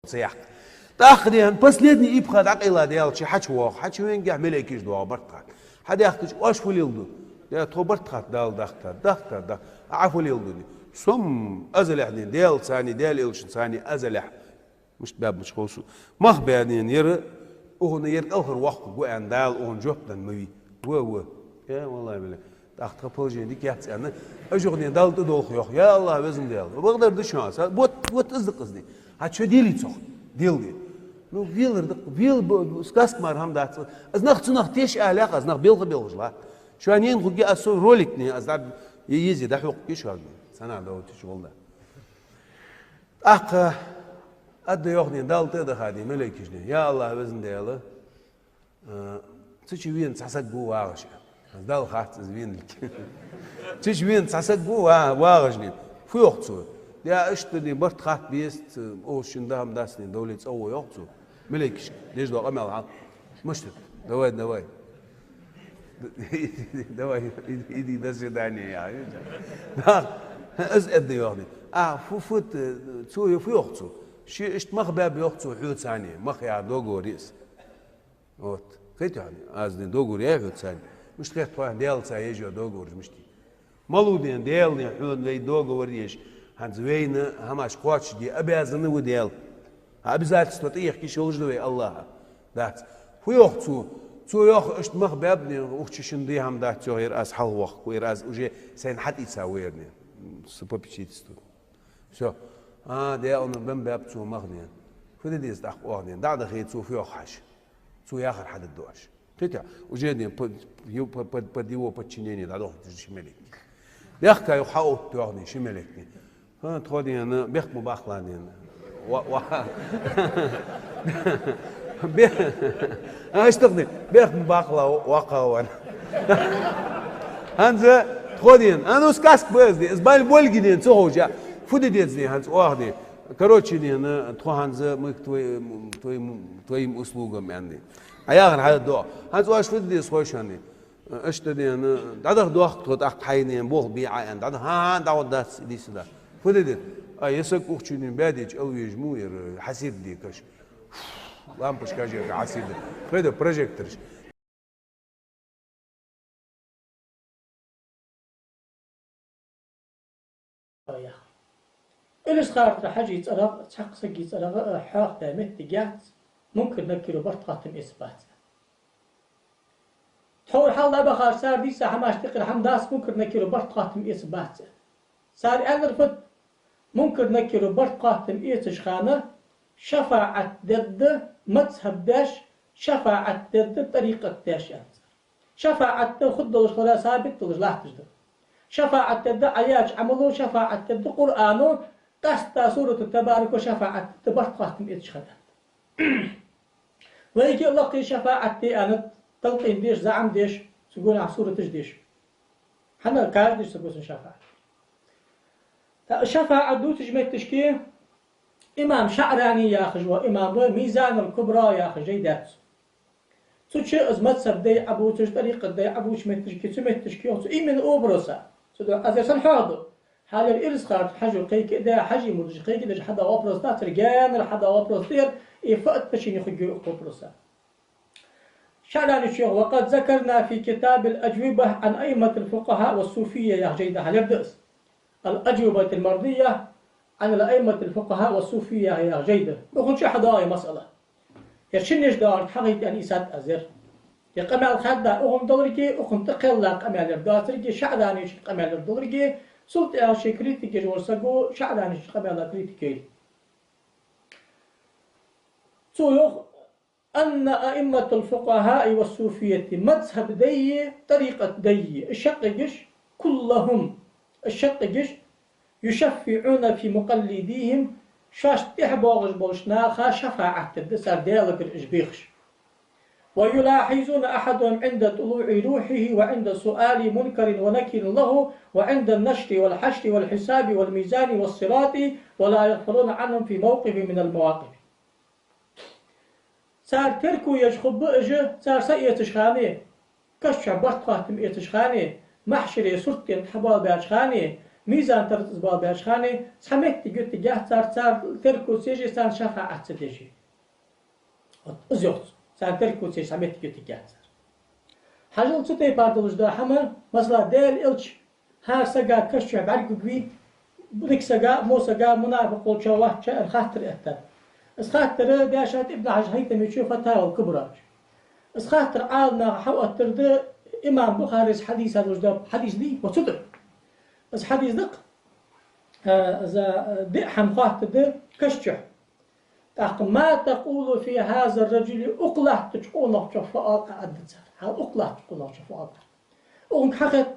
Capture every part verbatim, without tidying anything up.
ца яхь. ТӀаккха дехьа последний ипха дӀакъайла Даьла чу хьачувоагӀа, хьачувенгехь малейкаш доагӀа барт хатта. Хьадаьхкача оаш фу леладу? Де, тхо барт хатта Дала дахкад, дахкад, дахкад. Ӏа фу леладу? Сом азалехь ден, Даьла цани, Даьла элчан цани азалехь. Мишта баьб мича хов сона. Мах баьнен яра, укхунна яра кӀалхарвоаккхаргва аьнна, Дала укхунна жоп денна ма вий. Ва, ва. Э, валлахӀи, билла. ТӀаккха тха положени дика яц аьнна. Аз юха ден Далла тӀадолх йоах. Я АллахӀ, везан Даьла. Бакъдар да шоана. Са-, вот, вот из да-кх из ден. Хьа чу дели цох. Дел де. Ну, велар да-кх, вел б-, сказка мара хӀама дац. Аз нах цунах теш аьлех, аз нах белха белхаш латт. Шоана ен хургья аз со роликни, аз дӀа е-, ези дӀахьокхаргья шоана. Сана да вот иш волда. ТӀаккха аргда йоах ден, Далла тӀа а даха ден, малейкашта ден. Я АллахӀ, везан Даьла, а, цу чу вена цхьа саг ва вагӀаш. Аз Далла хац из венлиг. Цу чу вена цхьа саг ва ва-, вагӀаш ден. Фу йоах цо? Де, иштта ден барт хатта беза, оаш шин дахам дац ден, довле цӀагӀо йоах цо. Малейкашка деш дола къамаьл хьал. Мишта? Давай, давай. Давай, иди, иди, до свидания, яхаш. Да, из аргда йоах ден. А, фу, фу, т-, цо, фу йоах цо? Ше иштта мах баьб йоах цо хьоца цани, мах яха договор я из. Вот. Кхетий хьона, аз ден договор яьй хьоца цани. Мишта хет тхона Даьлаца еш йола договор мишта я? Малув ден, Даьла ден, хьона вай договор еш, хӀанз вайна хӀамаш кхоачашде обязан ва Даьла. Хьа обязательство тӀаехка йиш йолаш да вай АллахӀа? Дац. Фу йоах цо? Цо йоах, иштта мах баьб ден, укх чу шин де хӀама дац йоах, ер аз хьалхавоаккхаргва, ер аз уже сайна хьатӀаийца ва ер ден. С попечительства. Всё. А, Даьла, ну, бен баьб цо мах ден. Фу де деза тӀаккха оаха ден? ДӀа а дахе, цо фу йоах хьажа? Цо яхар хьадергда оаш. Кхетий, уже ден под, под, под, под его подчинение дӀадохийташ да ши малейк. Бехка юха хьаотт йоах ден ши малейк. ХӀа, тхо ден бехк ма баккхалахь ден. Ва, ва. Бе-, а, иштта ден, бехк ма баккхалахь, вакха ван. ХӀанз тхо ден, а ну сказка ба из ден, из бал болги ден, ца ховш. Фу де деза ден, хӀанз оаха ден. Короче, ден, тхо хӀанз мы к твоим, твоим, твоим услугам аьнна ден. Ӏа яхар хьадергда. ХӀанз оаш фу де деза хой шоана? Иштта ден, дӀадаха доахк тхо тӀаккха хьайна, болх бе Ӏа аьнна. ДӀадаха, хӀа, хӀа, дӀагӀоргдац, иди сюда. Фу де деза? А, ер саг укх чу ден баьдеча алавеш ма ву, ер хьасир де каш. Лампочка же хьасир де. Кхетий, прожектораш. Илисха-Юртара Хьажий цӀерагӀа, цхьаккха сага цӀерагӀа, а, хьоахадаь моттиг яц, Мункар-Накира барт-хаттам эцаргбац. Тхьовра хьалха бахача цар дийца хӀамашта юкъера хӀама дац, Мункар-Накира барт-хаттам эцаргбац. Цар аьннар фуд? Мункар-Накира барт-хаттам эцача хана шафаӀат дергда мазхӀаб деш, шафаӀат дергда тӀарикъат деш, аьннад цар. ШафаӀат дар хургдолаш хилара сабит долаш латташ да. ШафаӀат дергда Ӏа яьча Ӏамало, шафаӀат дергда Къуръано, къаьстта сурату Табарако шафаӀат дергда барт-хаттам эцача хана. Вайга а лакхе шафаӀат де аьннад, талкъин деш, заӀам деш, цу гонахьа сураташ деш. ХӀана каждый ца гу цун шафаӀат? ТӀаккха шафаӀат дувцача метташка имам ШаӀрани яхаш вола имам ва, Мизанул-Кубра яхаш жай да цун. Цу чу из мазхӀаб дай Ӏобувцаш, тӀарикъат дай Ӏобувцача метташка, цу метташка йоах цо именно вопроса. Цудухьа аз ер санна хьоахаду. Хьалхара Илисха-Юртара Хьажо кхайка а даь, Хьажий мурдаш кхайка а деш хьадоагӀа вопрос дацар, гаьнара хьадоагӀа вопрос да ер, и фу отношени хургья укх вопроса. ШаӀрани чу йоах: «وقد ذكرنا في كتاب الأجوبة عن أئمة الفقهاء والصوفية», яха жай да, хьалхара да из. «الأجوبة المرضية عن الأئمة الفقهاء والصوفية» яха жай да. Укхун чу хьадоагӀа масъала. Ер шиннеш доагӀарг хьахайта аьнна ийцад аз ер. Ер къамаьл хадда укхун долга, укхун тӀакхелла къамаьл ер доацилга, ШаӀраничун къамаьл ер долга, цул тӀехьагӀа ший критика еш вола саго ШаӀраничун къамаьла критика яйла. Цо йоах: «أن أئمة الفقهاء والصوفية», мазхӀаб дай, тӀарикъат дай, уж шаккхе гиш, «كلهم», уж шаккхе гиш, «يشفعون في مقلديهم», шоашта тӀехьа боагӀаш болча наха шафаӀат дергда цар, Даьлагара уж бехаш. «ويلاحظون أحدهم عند طلوع روحه وعند سؤال منكر ونكير له وعند النشر والحشر والحساب والميزان والصراط ولا يغفلون عنهم في موقف من المواقف». Цар терко еш хургба уж, цар са эцача хана, каша чу барт-хаттам эцача хана, махьшаре сурт тӀа тхьабоалабаьча хана, Мизан тӀара из бала беш хана, цхьа моттиг йиттаргьяц цар, цар теркал ца еш, царна шафаӀат ца деш. Вот из йоах цо, царна теркал ца еш, цхьа моттиг йиттаргьяц цар. Хьажал, цу тайпара долаш да хӀама, масала, Даьла Элча хӀара сага каша чу бӀаргагургвий, дика сага, во сага, мунафикъ волча, ваьча аьнна хаттар эттад. Из хаттар дешад Ибн Хьажар ХӀайтамечо Фатавал Кубра чу. Из хаттар Ӏаламнаха хьаоттар да, имам Бухарес хьадис долаш да, хьадис дий, ва цу тӀа. Из хьадис да-кх, а, из, а, диъ хӀама хоаттаргда каша чу. ТӀаккха: «ما تقول في هذا الرجل», укх латтача къонахчох фу оал Ӏа, аргда цар. Хьал укх латтача къонахчох фу оал Ӏа. Укхунга хьахетт: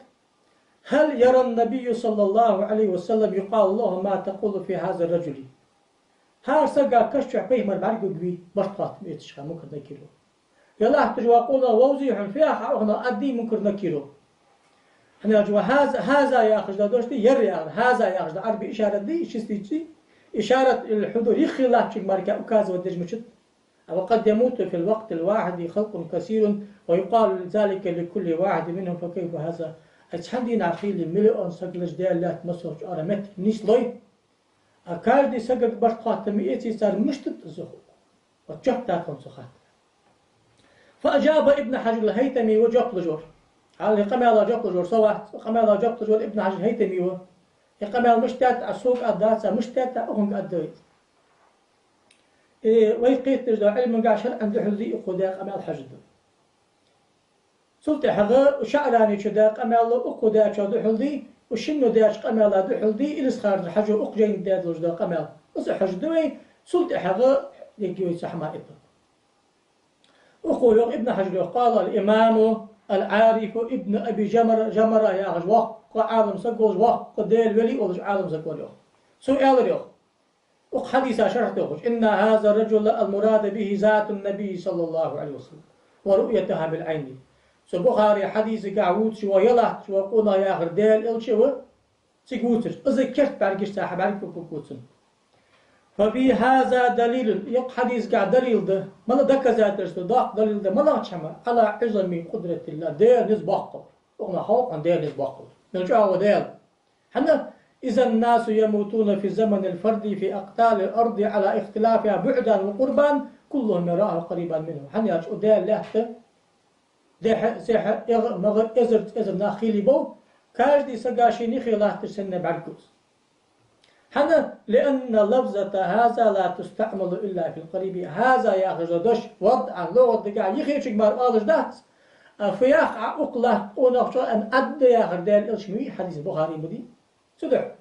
«هل يرى النبي صلى الله عليه وسلم يقال له ما تقول في هذا الرجل؟» ХӀара сага каша чу пайхамар бӀаргагургвий, барт хоаттам эцаш хана, Мункар Накиро. Е латташ вола къонах вовзий хьона, фу йоах Ӏа укхунах, аргдий Мункар Накиро. ХӀана аьлча, ва хаза, хаза яхаш да дош да, ер яхар, хаза яхаш да, Ӏарбий ишарат дий, ши стихи, ишарат ил хьудур, йиххе латтачунга мара указывать деш мичад. وقد يموت في الوقت الواحد خلق كثير، ويقال ذلك لكل واحد منهم، فكيف هذا؟ Ай, цхьан дийнахьа хийла миллион саг латташ, Даьла лаьтта массахочоа ара моттиг нийслой. А каждый сагага барт хоаттам ма эций цар, мишта да из? Вот жоп даккха цу хаттара. فأجاب ابن حجر الهيثمي, ва жоп луш вар. Хьал, е къамаьла жоп луш вар со вац, къамаьла жоп луш вар Ибн Хьажар ХӀайтами ва. Е къамаьл мишта даьд Ӏа, сога аргдац, мишта даьд Ӏа, укхунга аргда вай. Э, вай кхеташ да, Ӏилманга, шарӀан духьал дий укхо даь къамаьл, хьажа да. Цул тӀехьагӀа ШаӀранечо даь къамаьл укхо даьчоа духьал дий, укх шинно даьча къамаьла духьал дий, Илисха-Юртара Хьажо укх жайна даь долаш да къамаьл. Из а хьожаргда вай, цул тӀехьагӀа ергья вай цу хӀаман итт. Укхо йоах, Ибн Хьажара йоах: قال الإمام العارف ابن أبي جمرة, Жамара яхаш воккха Ӏалам саг волаш, воккха Даьла вели волаш Ӏалам саг вар йоах. Цо аьлар йоах, укх хьадиса шархь тохаш: «إن هذا الرجل المراد به ذات النبي صلى الله عليه وسلم ورؤيتها بالعين». Цу Бухаре хьадисагахь вувцаш вола, е латташ вола къонах яхар Даьла Элча ва, цига вувцаш, из керта бӀаргашца хьабӀаргагургва цунна. ففي هذا دليل, укх хьадисагахь далил да, мала доказательство, доккха далил да, малагӀча хӀаман, على عظم قدرة الله, Даьла низ боккха бар. Укхунах хьокхун Даьла низ боккха бар. Мел чӀоагӀа ва Даьла. ХӀана? «إذا الناس يموتون في زمن الفرد في أقطار الأرض على اختلافها بعدا وقربا، كلهم يراه قريبا منه». ХӀана аьлча, укх Даьла лаьтта дехьа, сехьа, эгӀа, магӀа, эзарца эзар нах хийла бов, каждый сага шийна юхе латташ санна бӀаргагу из. ХӀана? «لأن لفظة هذا لا تستعمل إلا في القريب». هذا яхаш дола дош, вадъан, лугӀат дагахь, юхечунга мара оалаш дац. А фу йоах Ӏа укх латтача къонахчох, аьнна, аргда яхар Даьла Элча ма вий, хьадис Бухаре ма дий. Цудухьа.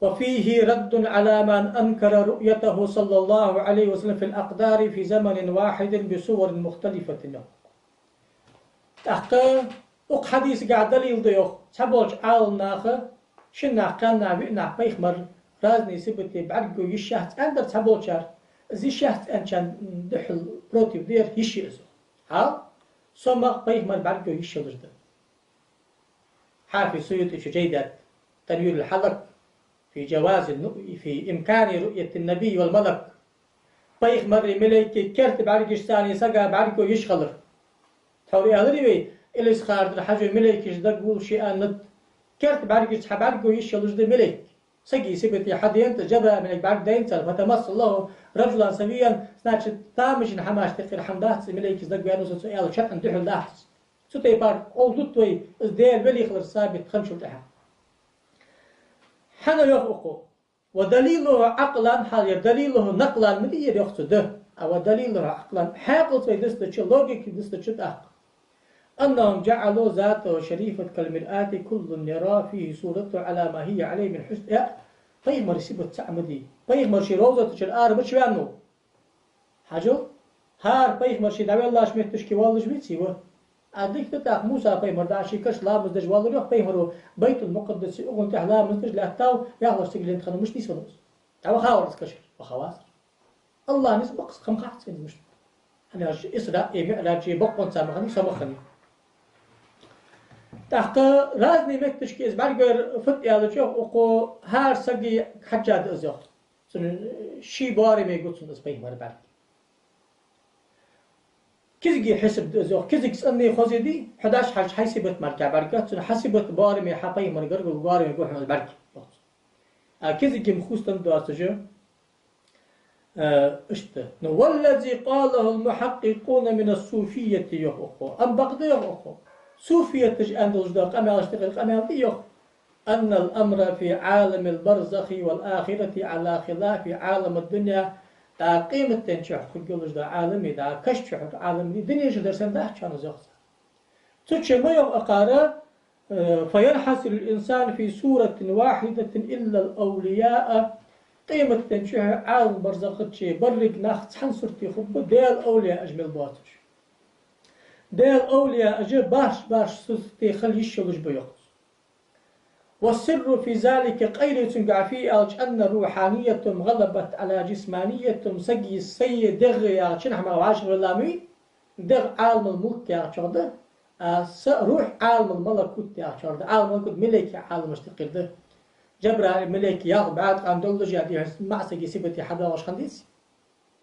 «وفيه رد على من أنكر رؤيته صلى الله عليه وسلم في الأقطار في زمن واحد بصور مختلفة». ТӀаккха укх хьадисагахь далил да йоах, цхьаболча Ӏаламнаха шиннахьа, кхаьннахьа, виънахьа пайхамар разные сибаташ бӀаргаго йиш яц аьннадар цхьаболчар, из йиш яц аьнначарна духьал, против да ер, йиш я из. Хьал, сомах пайхамар бӀаргаго йиш йолаш да. Хьафиз Суютӏечо жай даьд: «تنوير الحلك في جواز النؤ-، في إمكان رؤية النبي والملك». Пайхамарий, малайкий керта бӀаргашца сага бӀаргаго йиш хилар. Тхьовра аьларий вай, Илисха-Юртара Хьажо малайкашта дагавоалаш аьннад, керта бӀаргашца хьабӀаргаго йиш йолаш да малайк. Сага сибате хьаденад, Жабраил малайк бӀаргадайнад цар, «فتمثل له رجلا سويا», значит, тамашийна хӀамашта юкъера хӀама дац из, малайкашца дагаваьннав со, цо аьлар шарӀан духьал дац из. Цу тайпара къовл дут вай, из Даьла вели хилар сабит хинначул тӀехьагӀа. ХӀана йоах укхо: «ودليله عقلا», хьал, ер «دليله نقلا» ма дий ер, йоах цо, да. А «ودليله عقلا», хьаькъалца вай дустача, логика дустача тӀаккха. «أنهم جعلوا ذاته الشريفة كالمرآة كل يرى فيه صورته على ما هي عليه من حسن». Э, пайхамара сибат цаӀ ма дий. Пайхамар ший ровзата чура ара мича ваьннав? Хьажал, хӀара пайхамар ше дӀавеллача метташка воаллаш виций ва? А дика да тӀаккха, Муса пайхамар дӀа ший каша ламаз деш воаллар йоах пайхамаро, Байтул-Мукъаддасе, укхунна тӀехьа ламаз деш лаьттав, яхалаш цига лента хиннав, мишта нийсвеннав из? ДӀавахавар из кашара? Вахавацар. АллахӀа низ ба-кх из, кхы ма хац цунна мишта. ХӀана аьлча Исраъ а МиӀраж а бокъонца ма хиннай, со ма хиннай. ТӀаккха разные метташка из бӀаргавайр фуд аьлча, йоах укхо, хӀара сага хьежжа да из, йоах. Цун ший боараме гу цунна из пайхамар бӀарг. Кизга хьисап да из, йоах, кизга цӀенна хоза дий, хьо дӀахьежача хьай сибат мара бӀаргагоц, цун хьа сибат боараме, хьа пайхамар гаргало боараме гу хьона из бӀарг, йоах цо. А кизга-м хустам доацаш, э, иштта. Ну, والذي قاله المحققون من الصوفية, йоах укхо. Ам бакъда, йоах укхо. Суфияташ аьнна долаш дола къамаьлаш тӀехьара къамаьл да, йоах. أن الأمر في عالم البرزخ والآخرة على خلاف عالم الدنيا. ДӀа къематден чухь хургйолаш дола Ӏалам, дӀа каша чу хургйола Ӏалам, дунен чу дар санна дац шоана из, йоах цар. Цу чу ма йоах акхар, э, فينحصر الإنسان في صورة واحدة إلا الأولياء. Къематден чухь Ӏалам барзахаче берригаш нах цхьан сурте хургба, Даьла овлияаш мел боацаш. Даьла овлияаш бархӀ-бархӀ сурте хила йиш йолаш ба, йоах цо. والسر في ذلك, къайле цунгахь фу я аьлча, أن روحانيتهم غلبت على جسمانيتهم, сага сай дегӀ яхача хӀамах вӀашагӀвелла ма вий, дегӀ Ӏаламул мулк яхачох да, а са рухь Ӏаламул малакут яхачох да. Ӏаламул малакут малейкий Ӏаламашта юкъера да. Жабраил малейк ялх бӀаь ткъаь долаш я, дий, маӀа сага сибате хьадоагӀаш хиннадий из?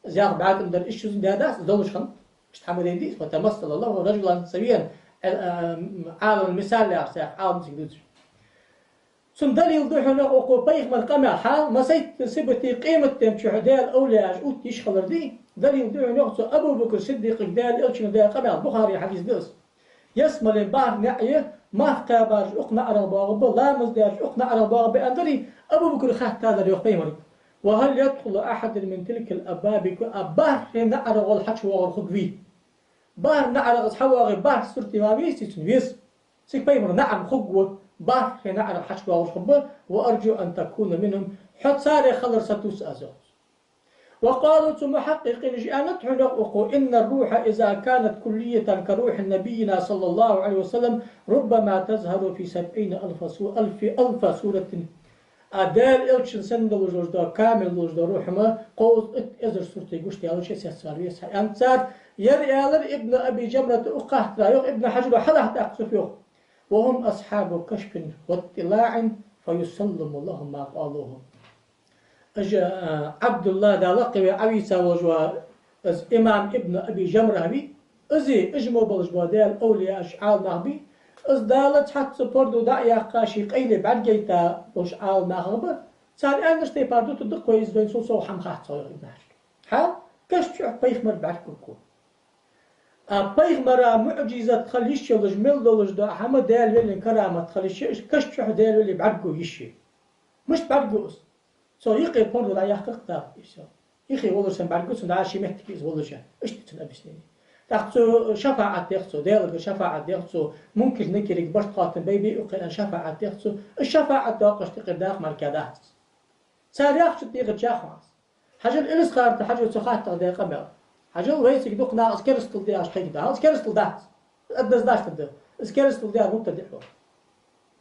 Из ялх бӀаь ткъаь дар иштта шозза даьдац, из долаш хиннад. Иштта хӀама дийцад из, وتمثل له رجلا سويا, э, э, Ӏаламан мисал яхаш цхьа Ӏаламсаг дувцаш. Цун далил да хьона, йоах укхо, пайхамара къамаьл, хьал, массайтта сибате къематден чухь Даьла овлияаш оттаяь йиш хилар дий, далил да хьона, йоах цо, Абу Бакр Сиддикъага Даьла элчано даь къамаьл, Бухарий хьадис да из. Ялсмален бархӀ наӀар я, марха кхаьбараш укх наӀарах боагӀаргба, ламаз дераш укх наӀарах боагӀаргба аьннадарий, Абу Бакра хаьттадар, йоах, пайхамарга: وهل يدخل أحد من تلك الأبواب, а бархӀе наӀарагӀолла хьачувоагӀар хургвий? БархӀ наӀарагӀа из хьавоагӀе, бархӀ сурте ван везий цунна? Веза. Цига пайхамара наӀам хургва, бархӀе наӀарагӀа хьачувоагӀаш хургба, وأرجو أن تكون منهم, хьо царех хилар сатувс аз, йоах цо. وقالوا, цу мухьаккъикъинаша аьннад хьона, йоах укхо: إن الروح إذا كانت كلية كروح نبينا صلى الله عليه وسلم ربما تظهر في سبعين ألف صو-، ألف، ألف صورة. А Даьла элчан санна долаш дола, камил долаш дола рухӀ-м кховзткъа итт эзар сурте гуш даьлча сецвала веза хьо, аьннад цар. Ер аьлар Ибн Аби Жамрата укх хаттара, йоах Ибн Хьажара, хьалхатта тӀаккха цо, йоах: وهم أصحاب كشف واطلاع فيسلم لهم ما قالوه. Уж, а, Ӏабдуллахь, Дала кхеве, Ӏавийца волаш ва, из имам Ибн Аби Жамрахь вий, из, уж мо болаш бола Даьла овлияаш, Ӏаламнах бий, из Дала цхьацца пордув дӀа а яьккха, ший къайле бӀаргагойта болаш Ӏаламнахах ба, цар аьннача тайпара дутаргда кхо из дойн сов хӀама хац цо, йоах Ибн Хьажара. Хьал, каша чу пайхамар бӀаргагургва. А пайхамара муӀжизат хила йиш йолаш мел долаш дола хӀама, Даьла велин карамат хила йиш я, уж каша чу Даьла веле бӀаргаго йиш я. Мишта бӀаргаго из? Цо юкъе пордув дӀаяккха-кх Дала, и всё. Юхе волаш санна бӀаргаго цунна, дӀа ший моттиге из волаш а. Иштта цун объяснени. ТӀаккха цо шафаӀат деш цо, Даьлагара шафаӀат деш цо, Мункар-Накирага барт хоаттам бай-бе укхун аьнна шафаӀат деш цо. Из шафаӀат доаккхаш тӀехьара даха мара дац из. Цар яхачун тӀехьа чахьоаз. Хьажал, Илисха-Юртара Хьажо цу хаттара даь къамаьл. Хьажал, вайцига дукха нах из керастал да яхаш кхайкадаьд. Хьал, из керастал дац. Однозначно да. Из керастал да яхар мубтадиӀ ва.